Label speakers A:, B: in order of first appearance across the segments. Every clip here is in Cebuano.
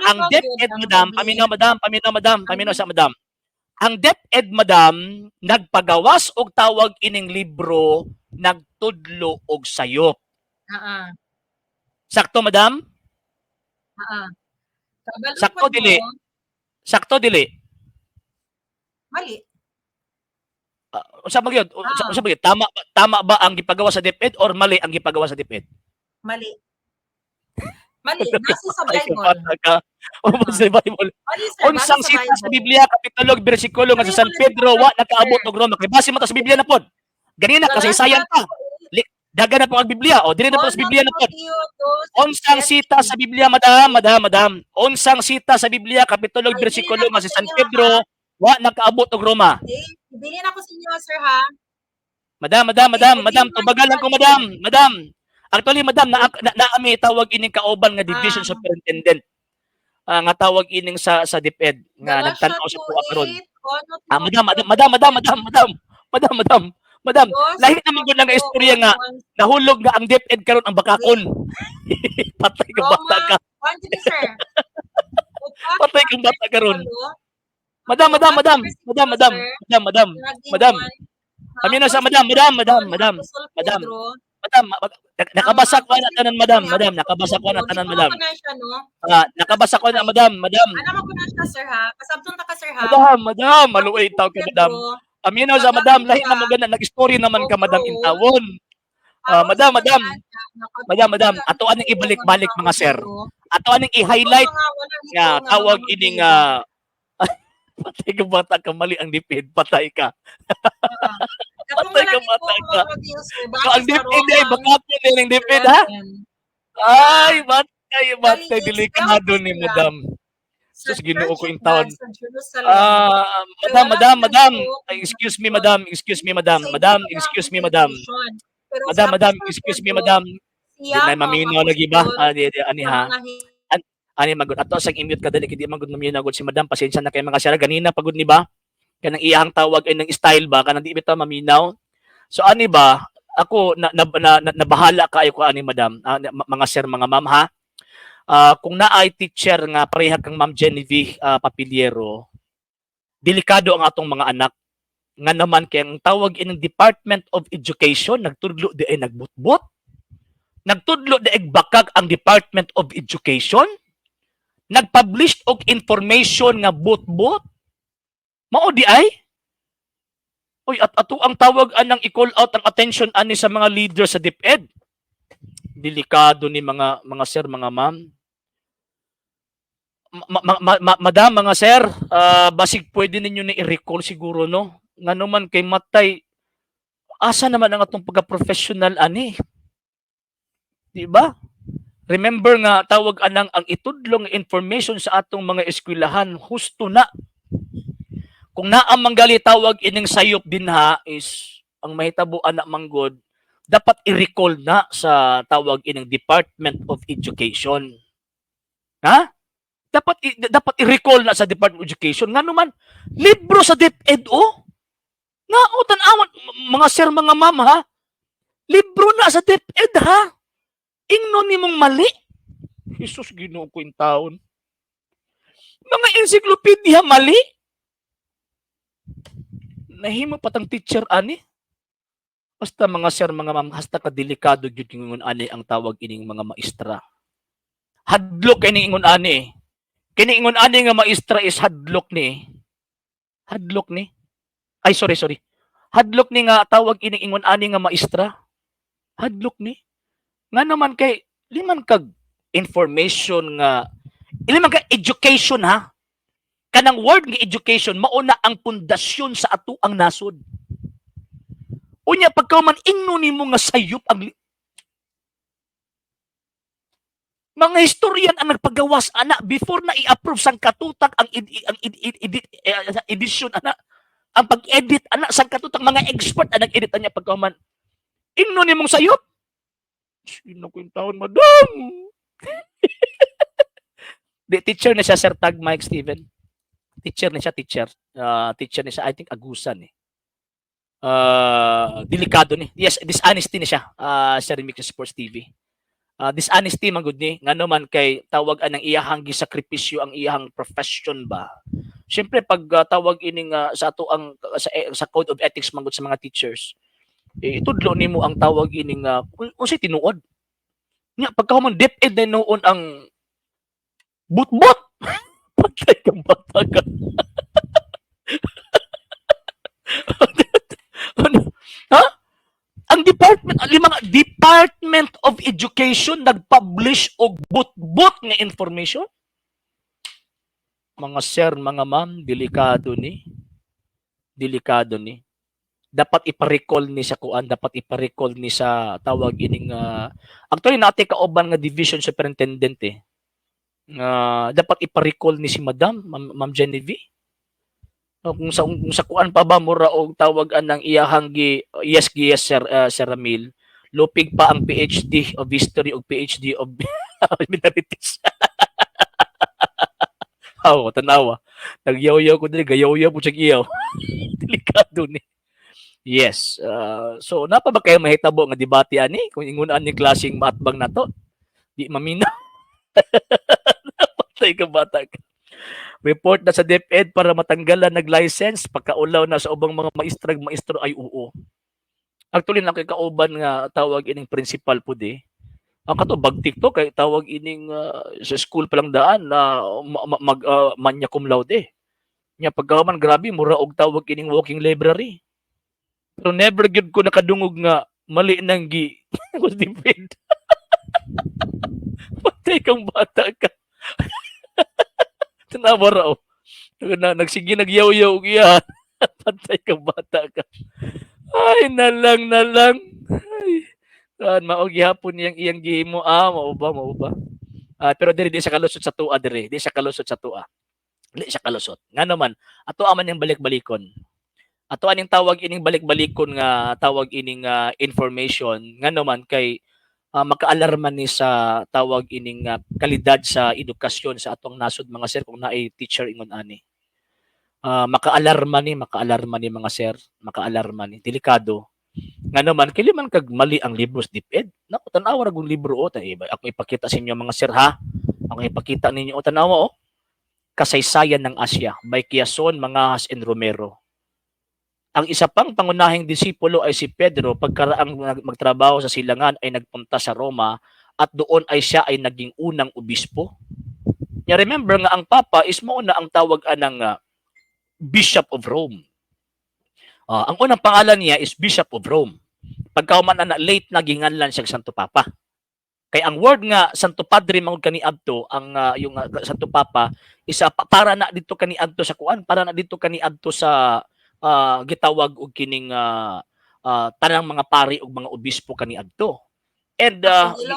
A: Ang
B: ba gyud
A: DepEd,
B: ang
A: madam,
B: problema?
A: Paminaw, madam, paminaw, madam,
B: Ang
A: paminaw sa madam. Ang DepEd, madam, nagpagawas og tawag ining libro, nagtudlo og sayop. Sakto, madam?
B: Oo. Kabalo
A: Sakto
B: pod
A: dili?
B: mo.
A: Sakto dili?
B: Mali.
A: Unsa man gyud? Unsa unsa man gyud? Tama ba ang gipagawa sa DepEd or mali ang gipagawa sa DepEd?
B: Mali. Mali, base sa
A: Patay ka,
B: Bible.
A: bata ka. O sa Bible.
B: Mali, sir, base
A: Unsang
B: sa
A: sita sa
B: Bible.
A: Biblia, kapitulo, bersikulo nga si San Pedro wa nakaabot og Roma? Kay base man ta sa Biblia na pod. Ganina kasaysayan pa. Dagan na po ang Biblia. O dili na po sa Biblia na pod. Unsang sita sa Biblia, madam, madam, madam? Unsang sita sa Biblia, kapitulo,
B: Ay,
A: bersikulo
B: dili na
A: nga si
B: ko sa
A: San
B: inyo,
A: Pedro wa nakaabot og Roma?
B: Okay, ibilin ako sa inyo, sir, ha?
A: Madam, madam, madam,
B: Okay,
A: madam,
B: ibilin
A: tubagal lang ko, madam, madam. Actually, madam, na naami tawag ining kauban nga division superintendent. Nga tawag ining sa DepEd nga
B: Galatia
A: nagtan-aw sa tuwa karon.
B: 2:8, ono
A: Ah, madam, madam, madam, madam, madam, madam, madam, madam, madam.
B: Dos,
A: Lahi naman gud nga istorya nga nahulog nga ang DepEd karon ang bakakon. Patay ka, bata ka.
B: One to sir. Upat,
A: Patay kang bata karon.
B: walo,
A: Madam, madam, madam, madam, madam, madam, madam,
B: naging
A: madam.
B: one.
A: Kami na sa madam, madam, madam, madam,
B: Apostol
A: madam.
B: Pedro,
A: Madam, nakabasa ko na tanan, madam,
B: ni
A: madam,
B: Apostol
A: nakabasa ko na
B: Pedro,
A: tanan,
B: di ba
A: madam.
B: ko na siya, no?
A: Ah, nakabasa ko na, madam, madam.
B: Ano mo ko na siya, sir, ha? Kasabton ta ka, sir, ha?
A: Madam, madam, maluoy taw ka, madam.
B: Pedro,
A: Aminaw sa madam, lahi na mo gana, nag-story naman ka, madam, intawon. Ah,
B: aron
A: madam,
B: sa
A: madam.
B: tanan nga
A: Madam, madam,
B: nakatulog
A: ato aning ibalik-balik, mga sir.
B: Pedro,
A: Ato aning i-highlight
B: mga wala nito
A: nga
B: nga
A: tawag
B: mga
A: ining
B: magbiga.
A: Patay ka, bata ka, mali ang DepEd, patay ka.
B: Katong
A: Patay
B: wala
A: ka,
B: nito
A: bata
B: mga
A: ka.
B: Mateo, sir,
A: So
B: base
A: ang
B: sa
A: DepEd ay
B: Romang
A: bakakon nining DepEd, ha?
B: 11.
A: Ay, batay,
B: Dali,
A: batay, delikado
B: i-expound
A: ni
B: sila
A: madam.
B: sa
A: Sus, Ginoo
B: Church
A: ko
B: of
A: in taon.
B: God sa Jerusalem.
A: Ah,
B: Kay
A: madam,
B: wala
A: madam,
B: sila
A: madam.
B: nito
A: Ay, excuse me, madam. Excuse me, madam.
B: sa
A: Madam,
B: ito
A: excuse
B: ang
A: me, madam.
B: conclusion. Pero si
A: Madam, madam,
B: Apostol
A: excuse me,
B: Pedro,
A: madam. Di
B: siya
A: na
B: ang
A: maminaw lagi ba?
B: apostol
A: Ah, di, di, ani
B: sa
A: ha.
B: mga
A: Ani magud ato sang i-mute ka dali kay di man gud maminaw gud si madam. Pasensya na kay mga sir ganina pagud ni ba? Kanang iyang tawag ay ng style ba kanang di bitaw maminaw. So ani ba ako na nabahala kaayo ko ani, madam, mga sir, mga ma'am, ha. Kung naay teacher nga pareha kang Ma'am Genevieve Papiliero, delikado ang atong mga anak nga naman kay ang tawag ining Department of Education nagtudlo di ay nagbutbot, nagtudlo di ay bakag ang Department of Education, nagpublish og information nga butbot mao di ay. Uy, at ato ang tawag anang i-call out ang attention ani sa mga leader sa DepEd. Delikado ni mga sir, mga ma'am. Madam, mga sir, basig pwede ninyo na i-recall siguro, no? Ngano man kay matay, asa naman ang atong pagka-professional ani? Di ba? Remember nga tawag anang ang itudlong information sa atong mga eskwelahan husto na. Kung naa manggali tawag ining sayop dinha is ang mahitabo ana manggod dapat i-recall na sa tawag ining Department of Education. Ha? Dapat i-recall na sa Department of Education ngano man libro sa DepEd oh. Nga o tan-awan mga sir, mga ma'am, ha. Libro na sa DepEd, ha. Ingnon nimong mali. Jesus, Ginoo ko in taon. Mga encyclopedia mali. Nahimo patang teacher ani. Basta mga sir, mga ma'am, hasta ka delikado gyud ingon ani ang tawag ining mga maestra. Hadlok kay ning ingon ani. Kini ingon ani nga maestra is hadlok ni. Hadlok ni. Ay, sorry, sorry. Hadlok ni nga tawag ining ingon ani nga maestra. Hadlok ni. Nga naman kay liman kag information nga liman kag education, ha. Kanang word nga education mauna ang pundasyon sa ato ang nasod. Unya pagka man ingno nimo nga sayop ang mga historian ang nagpagawas ana before na i-approve sang katutak ang ed, ang ed, ed, edit, edition ana, ang pag-edit ana sang katutak mga expert ang nag-edit anya pagka man ingno nimong sayop. Sino ko yung taon, madam? Di, teacher na siya, Sir Tag Mike Steven. Teacher na siya, teacher. Teacher na siya, I think Agusan eh. Delikado ni. Yes, dishonesty ni siya, Sir Mix Sports TV. Dishonesty man gud ni, ngano man kay tawag anang iyahang gisakripisyo ang iyahang profession ba. Siyempre pag tawag ining sa ato ang sa code of ethics man gud sa mga teachers, eh, itudlo nimo ang tawag ining unsay tinuod. Nya pagkahuman DepEd na noon ang butbot. Patay kang bata ka. Ano? Ha? Ang department, ang limang Department of Education nag-publish og butbot nga information. Mga sir, mga ma'am, delikado ni. Delikado ni. Dapat ipa-recall ni sa kuan, dapat ipa-recall ni sa tawag ining actually naa tay kauban nga division superintendent eh. Nga dapat ipa-recall ni si Madam, Ma'am Genevieve. O, kung sa kuan pa ba mura og tawag anang iyahang gi yes gi yes sir, Sir Ramil. Lupig pa ang PhD of History ug PhD of Minorities. Aw, tanawa. Nagyaw-yaw ko diri, gayaw-yaw po siya iyaw. Delikado ni. Yes. So napa ba kayo mahitabo nga debate ani kung ingon ani klaseng maatbang nato? Di mamina. Patay ka, bata ka. Report na sa DepEd para matanggalan nag-license pagkaulaw na sa ubang mga maestrag maestro, ay oo. Actually na kay kauban nga tawag ining principal pud eh. Ang kato bagtik to kay tawag ining sa school pa lang daan na mag magna cum laude. Nya pagkahuman grabe mura og tawag ining walking library. Pero never gyud ko nakadungog nga mali nang gi was DepEd. Patay kang bata ka. Tanawa ra oh. Na, nagsige nagyaw-yaw og iya. Patay kang bata ka. Ay, nalang nalang. Ay. Saan mao gihapon niyang iyang gihimo, mao ba, mao ba? Pero diri di siya kalusot sa tua diri, di siya kalusot sa tua. Di siya kalusot. Ngano man, ato man yung balik-balikon. Ato aning tawag ining balik-balikon nga tawag ining information, ngano man kay makaalarma ni sa tawag ining kalidad sa edukasyon sa atong nasod, mga sir, kung naay teacher ingon ani. Makaalarma ni mga sir, makaalarma ni, delikado. Ngano man kili man kag mali ang libro sa DepEd. Naku, tan-awa ra gung libro o, tay ako ipakita sa inyo, mga sir, ha. Ako ipakita ninyo o, tan-awa oh. Kasaysayan ng Asya by Quiazon, Mangahas and Romero. Ang isa pang pangunahing disipulo ay si Pedro. Pagkaraang magtrabaho sa silangan ay nagpunta sa Roma at doon ay siya ay naging unang obispo. Ya, remember nga ang Papa is mao na ang tawag anang Bishop of Rome. Ang unang pangalan niya is Bishop of Rome. Pagkahuman ana late naging nganlan siya Santo Papa. Kay ang word nga Santo Padre mangud kaniadto ang yung Santo Papa isa para na dito kaniadto sa kuan, para na dito kaniadto sa gitawag og kining tanang mga pari ug mga obispo kaniadto. And
B: Ako sir.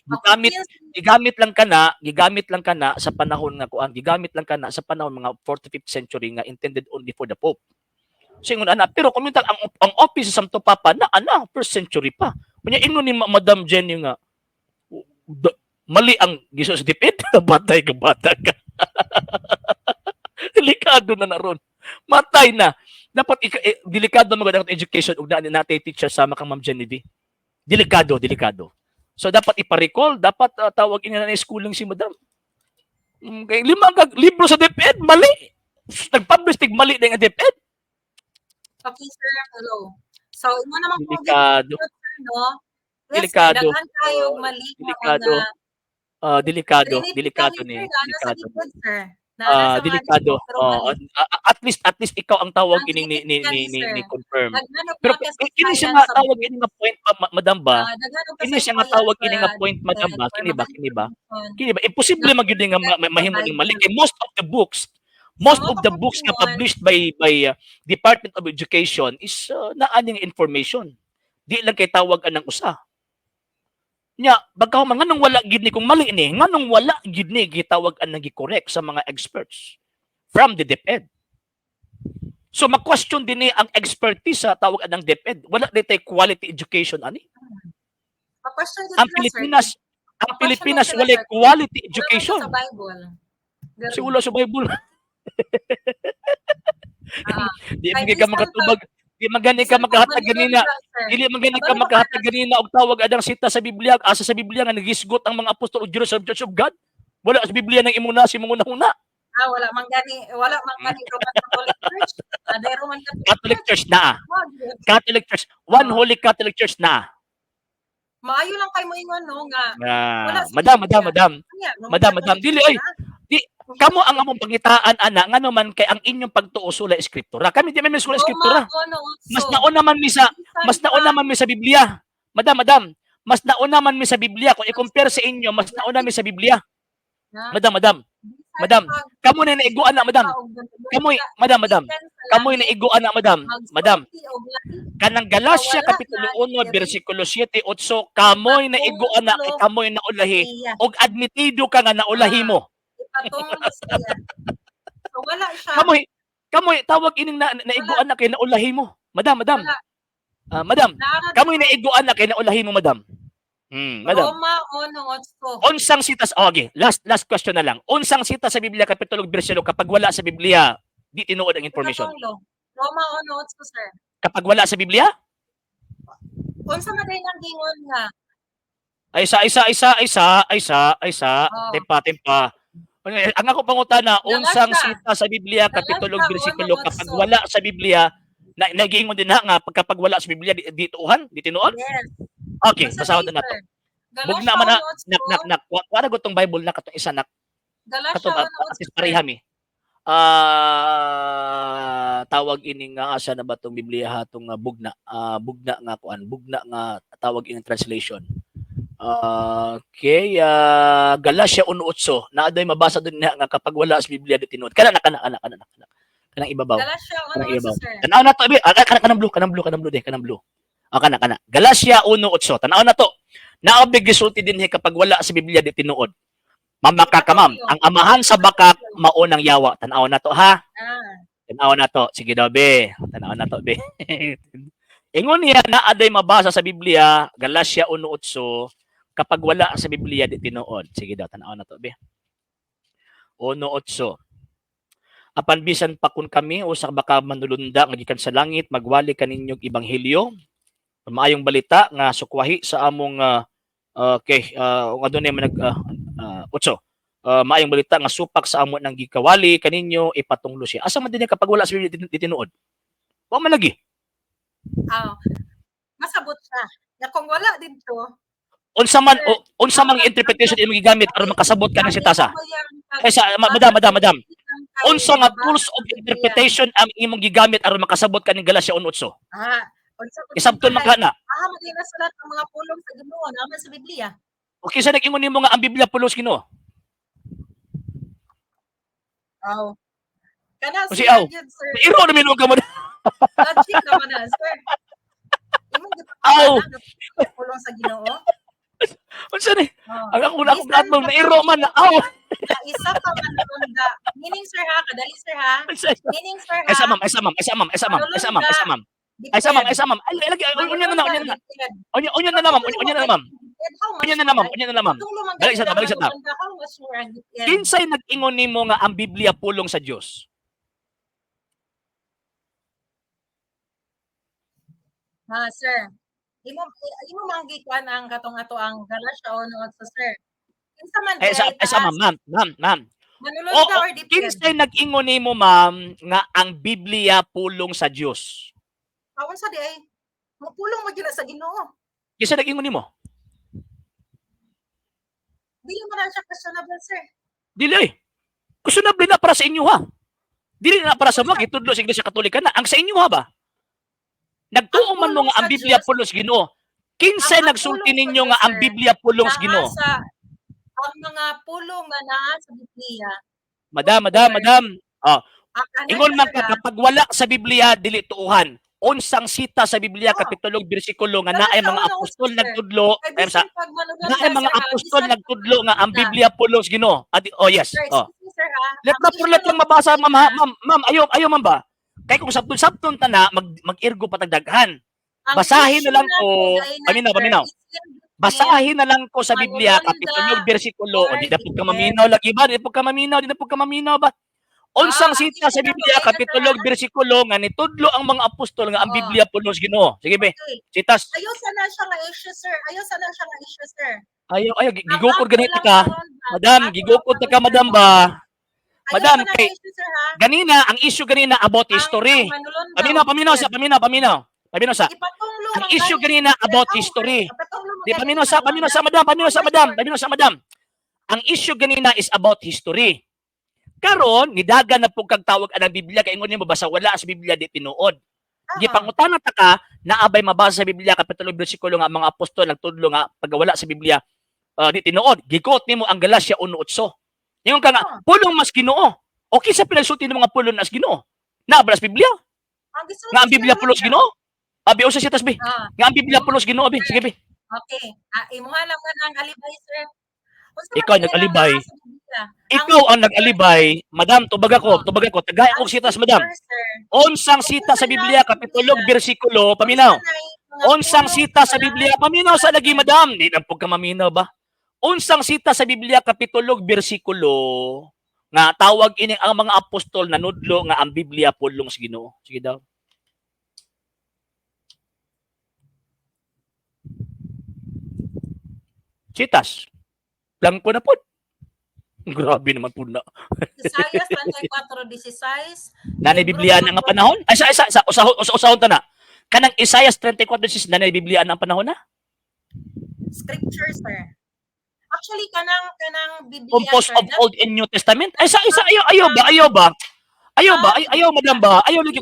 A: Gigamit gigamit lang kana sa panahon nga kuan, gigamit lang kana sa panahon mga 4th to 5th century nga intended only for the Pope. So ingon ana, pero kung ang office sa Santo Papa na ana first century pa. Unya ingon ni Madam Jenny nga mali ang giso sa DepEd, batay ka, bata ka. Delikado na na ron. Matay na. Dapat delikado magud ang education ug naa natay teacher sama kang Ma'am Genevieve. Delikado, delikado. So dapat ipa-recall, dapat tawag ina na schooling si Madam. Kay lima ka libro sa DepEd mali. Nag-publish tig mali na nga DepEd.
B: Okay, sir. Hello. So, imo naman po
A: Delikado.
B: Sir, no? Yes,
A: Delikado.
B: daghan kayo mali nga
A: Delikado.
B: mga
A: Delikado,
B: Relate
A: delikado
B: kami,
A: ni,
B: sir, naa sa
A: delikado.
B: likod, sir. Naa sa mga
A: Delikado.
B: likod, pero
A: Oh,
B: mali.
A: at least ikaw ang tawag
B: Ang
A: ining ni
B: sir.
A: ni confirm.
B: Daghan og
A: Pero
B: mga
A: kini siya
B: kasaysayan
A: nga
B: sa
A: tawag ini nga point, madam ba?
B: Daghan og
A: Kini siya nga
B: kasaysayan
A: tawag ini
B: sa
A: nga point, madam
B: DepEd
A: ba?
B: or
A: Kini ba?
B: mga
A: Kini ba?
B: information
A: Kini ba? Imposible
B: na
A: man gyud nga mahimo ning mali
B: Bible.
A: kay most
B: So,
A: of the books nga
B: mao
A: published by Department of Education is naa ning information. Di lang kay tawag anang usa. Nya, bagka man nganong wala gid ni kung mali ni, nganong wala gid ni gitawag anang gi-correct sa mga experts from the DepEd. So ma-question din ni ang expertise sa tawag anang DepEd. Wala di tay quality education ani.
B: Ma-question gud
A: Ang
B: sila, sir.
A: Pilipinas, ang
B: Ma-question
A: Pilipinas
B: gud sila,
A: walay
B: sir.
A: quality
B: Wala man
A: education.
B: sa Bible.
A: Si wala sa Bible.
B: Ah,
A: Di
B: kay
A: man ka
B: bisan
A: makatubag, Di man gani ka
B: Bisan pag
A: magkahatag ganina.
B: manulunda, sir.
A: Dili man gani ka
B: Kabalo ka
A: magkahatag ganina og tawag adang sita sa Biblia, asa sa Biblia nga nagisgot ang mga apostol og Jerusalem Church of God? Wala sa Biblia nang imong nasi mong una.
B: Ah, wala man gani Roman Catholic Church. Ah, dahil Roman Catholic
A: Catholic
B: Church.
A: Church naa.
B: Wag yun.
A: Catholic Church, One
B: Oh.
A: Holy Catholic Church naa.
B: Maayo lang kay moingon, no, nga wala
A: Ah,
B: sa
A: madam, madam,
B: Biblia.
A: madam.
B: Kanya, Roman
A: Madam, madam,
B: Catholic
A: dili
B: Church
A: oy.
B: na.
A: Di kamo ang among pangitaan ana, ngano man kay ang inyong pagtuo sola eskriptura. Kami di man mi sola
B: Roma
A: eskriptura.
B: 1:8.
A: Mas nauna man mi sa
B: Bisan
A: mas nauna
B: pa
A: man mi sa Biblia. Madam, madam, mas nauna man mi sa Biblia kung i-compare sa inyo, mas nauna mi sa Biblia.
B: Na,
A: Madam, madam,
B: bisan
A: madam,
B: pag
A: kamo na naiguan na, madam.
B: pa og manulunda,
A: Kamoy, madam, madam.
B: bisan sa
A: Kamoy
B: langit,
A: naiguan na, madam. Madam,
B: magsulti og lahi
A: kanang
B: nga
A: Galatia
B: wala
A: kapitulo
B: na
A: 1
B: diri
A: bersikulo 7 8, kamoy naiguan na kay
B: ipatunglo
A: kamoy naulahi
B: siya.
A: og admitido ka nga naulahi
B: Ah,
A: mo.
B: ipatunglo siya. So wala siya.
A: Kamoy kamoy tawag ining na,
B: Wala.
A: naiguan na kay naulahi mo. Madam, madam.
B: Wala.
A: Ah, madam,
B: Naara
A: kamoy
B: dito.
A: naiguan na kay naulahi mo, madam. Madam.
B: Roma 1:8.
A: Unsang sitas, oh, okay, last last question na lang. Unsang sita sa Biblia kapitulo ug bersikulo kapag wala sa Biblia, di tinuod ang information?
B: Ipatunglo. Roma 1:8, sir.
A: Kapag wala sa Biblia?
B: Unsa man day nang gingon nga?
A: Ay sa isa isa isa isa isa
B: Oh.
A: tempa tempa. Ang ako pangutana, unsang
B: Galatia.
A: sita sa Biblia kapitulo ug
B: Galatia
A: bersikulo kapag
B: 1:8.
A: wala sa Biblia, na nagiingon din na nga pag kapag wala sa Biblia di tuuhan, di tinuod?
B: Yes.
A: Okay,
B: Unsa
A: basahon
B: day,
A: na nato.
B: sir?
A: Bugna
B: Galatia
A: man na,
B: 1:8.
A: nak nak nak. Wa ra gud tong Bible na katong isa nak.
B: Galatia
A: Katong
B: 1:8,
A: at least
B: sir.
A: pareha mi. Tawag ini nga asa na ba tong Biblia ha tong bugna, bugna nga kuan, bugna nga tawag ining translation. Okay, Galatia 1:8 naa doy mabasa dun na nga kapag wala sa Biblia di tinuod. Kana na kana kana kana kana. Kanang ibabaw.
B: Galatia
A: Kanang
B: 1:8,
A: ibabaw.
B: sir.
A: Tan-aw na to, abi. Ah, kana kanang blue, kanang blue, kanang blue de, kanang blue. Ah, kana kana. Galatia 1:8. Tan-aw na to. Naobi gisulti dinhi kapag wala sa Biblia di tinuod. Mamaka ka, ma'am. Ang amahan sa bakak mao nang yawa. Tan-aw na to ha.
B: Ah.
A: Tan-aw na to. Sige daw be. Tan-aw na to be. Ingon niya na aday mabasa sa Biblia, Galatia 1:8, kapag wala sa Biblia di tinuod. Sige daw, tan-aw na to be. 1:8. Apan bisan pa kun kami o sa baka manulunda nga gikan sa langit magwali kaninyog ebanghelyo, maayong balita nga sukwahi sa among okay, kung adunay man nag otso. Maayong balita nga supak sa amo nang gikawali kaninyo, ipatunglo siya. Asa man din kapag wala sa Biblia di tinuod? Wa man lagi.
B: Ah, masabot siya. Nga kung wala didto,
A: Unsa man
B: Sir,
A: o, unsa mang interpretation imong gigamit aron makasabot ka ng sitasa?
B: Ang
A: Ay sa madam, madam, madam. Unsa nga tools of interpretation ang imong gigamit aron makasabot ka ning Galatia 1:8?
B: Ah, unsa ko
A: Isabton man ka na.
B: Ah, man nasulat ang mga pulong sa Ginoo naman sa Biblia.
A: O kinsa nag-ingon nimo nga ang Biblia pulong sa Ginoo?
B: Aw. Kana
A: O si
B: siya
A: aw.
B: gyud, sir.
A: Iro na minuog ka mo.
B: Logic naman na, sir. Imong
A: Aw.
B: gipakita pulong sa Ginoo.
A: Unsa ni?
B: Oh.
A: Ang ako na akong
B: Bisan
A: atbang
B: pa
A: na iro man na aw.
B: na isa ka manulunda. Meaning, sir, ha, kadali, sir, ha.
A: Unsa?
B: Meaning, sir, ha.
A: Ay sa ma'am, ay sa ma'am, ay sa ma'am, ay sa ma'am, ay sa ma'am, ay sa ma'am. Ay sa ma'am, ay sa ma'am. Ay lagi unya na na, unya na na. Unya unya na na ma'am, unya na na ma'am. Unya na na ma'am, unya na na ma'am. Balik sa ta, balik sa ta.
B: How much more ang DepEd?
A: Kinsay nag-ingon nimo nga ang Biblia pulong sa Dios?
B: Ha, sir. Imo man gikuan ang katong ato ang Galatia 1:8, sir. Kinsa man
A: Ay sa
B: diay
A: ay sa
B: taas?
A: ma'am, ma'am, ma'am, ma'am.
B: Manulunda
A: Oo,
B: or DepEd?
A: kinsay nag-ingon nimo ma'am nga ang Biblia pulong sa Dios?
B: Ah, unsa di ay? Mapulong man gyud na sa Ginoo.
A: Kinsa nag-ingon nimo?
B: Dili man na siya questionable, sir.
A: Dili eh. Questionable na para sa inyo ha. Dili na para sa mga gitudlo sa Iglesia Katolika na. Ang sa inyo ha ba? Nagtuo
B: Ang
A: man mo
B: pulong
A: nga ang
B: sa
A: Biblia
B: Diyos-
A: pulong sa Ginoo. Kinsay
B: Ang
A: nagsulti
B: pulong sa
A: ninyo
B: Diyos,
A: nga ang
B: sir,
A: Biblia pulong sa
B: naa
A: Ginoo?
B: sa ang mga pulong nga naa sa Biblia.
A: Madam, madam, madam.
B: Ang kanang
A: Ingon man ka
B: talaga,
A: kapag wala sa Biblia dili tuuhan. Unsang sita sa Biblia
B: Oo.
A: kapitulo bersikulo nga
B: Wala
A: naay
B: sa
A: mga
B: una,
A: apostol
B: sir.
A: nagtudlo
B: Kay
A: ay sa
B: bisan pag manulunda,
A: naay mga
B: sir, ha,
A: apostol
B: bisan pag
A: nagtudlo nga ang
B: manulunda.
A: Biblia pulong sa Ginoo. Adi, oh yes.
B: Sir,
A: Oh.
B: excuse me, sir, ha.
A: Let
B: Ang
A: na for let
B: issue
A: lang mabasa
B: ng
A: ma'am ha? Ma'am, ma'am, ayo ayo ma'am ba? Kay kung sabton-sabton ta na mag mag-irgo patagdaghan.
B: Ang
A: Basahin na
B: issue
A: lang
B: nato
A: ko,
B: dahil na,
A: paminaw,
B: sir,
A: paminaw.
B: is in between
A: Basahin na lang ko sa Biblia
B: manulunda
A: kapitulo bersikulo. O
B: or
A: di na pud ka
B: DepEd.
A: maminaw lagi ba? Di na pud ka maminaw, di na pud ka maminaw ba? Unsang
B: Ah, ang
A: sita sa
B: issue na
A: Biblia
B: to kay
A: kapitulo bersikulo nga nitudlo ang mga apostol nga ang Biblia pulos Ginoo? Sige be. Sitas.
B: Ayaw sana siya nga issue, sir. Ayaw sana siya nga issue, sir.
A: Ayaw ayaw
B: Ang
A: gigukod
B: ako
A: ganito
B: lang
A: ka.
B: karon ba?
A: Madam,
B: Ako lang
A: gigukod ta ka,
B: karon, sir.
A: madam ba?
B: Ayaw
A: Madam,
B: sana
A: kay
B: nga issue, sir, ha?
A: Ganina, ang issue ganina about
B: Ang
A: history.
B: ang manulon daw,
A: Paminaw, paminaw
B: sir.
A: sa, paminaw, paminaw. Paminaw sa.
B: Ipatunglo
A: Ang
B: man
A: issue
B: gani,
A: ganina
B: sir.
A: about
B: Aw,
A: history.
B: ipatunglo man
A: Di
B: gani
A: paminaw sa, paminaw sa madam, paminaw sa madam, paminaw sa madam. Ang issue ganina is about history. Karon nidagan na pug kag tawag ang Biblia kay ingon nimo basta wala sa Biblia, di tinuod. Gipangutana ta ka, naabay mabasa sa Biblia kapitulo bersikulo nga ang mga apostol nagtudlo nga pagwala sa Biblia di tinuod? Gikot nimo ang Galatia 1:8. Ingon ka nga pulong mas Ginoo. O kinsa pinagsulti ng mga pulong nas Ginoo? Naa ba sa Biblia?
B: Ang gisulti
A: Nga ang Biblia
B: sir,
A: pulos Ginoo? Abi, usa siya tas bi.
B: Ah,
A: Nga ang Biblia pulos Ginoo, bi. Sige bi.
B: Okay. Ah, imuha lang man ang alibay, sir. Unsa man
A: Ikaw
B: gani ang
A: nag-alibay.
B: naa sa Biblia? Ang
A: Ikaw ang nag-alibay, madam, tubag ako, tubag ako. Tagay
B: Ang
A: ako sitas, madam.
B: scripture, sir.
A: Unsang sita sa Biblia, kapitulo, bersikulo, paminaw.
B: Unsa nay mga
A: Unsang
B: pulong
A: sita sa
B: wala
A: Biblia, paminaw sa lagi, madam. Di na po ka maminaw ba? Unsang sita sa Biblia, kapitulo, bersikulo, nga tawag ini ang mga apostol nanudlo nga ang Biblia pulong sa Ginoo? Sige daw. Sitas. Blanco na po. Grabe naman po na.
B: Isaiah 34:16.
A: Nanay
B: Libro
A: Biblia
B: sa
A: na nga panahon? Ay, sa, usahon, usahon ta na. Kanang Isaiah 34:16, nanay Biblia na ang panahon na?
B: Scripture, sir. Actually, kanang Biblia,
A: Composed
B: sir,
A: of Old and New Testament? Ay, sa, ayaw, ayaw ba? Ayaw ba? Ayaw ba? Ay, ayaw, madam ba? Ayaw lagi.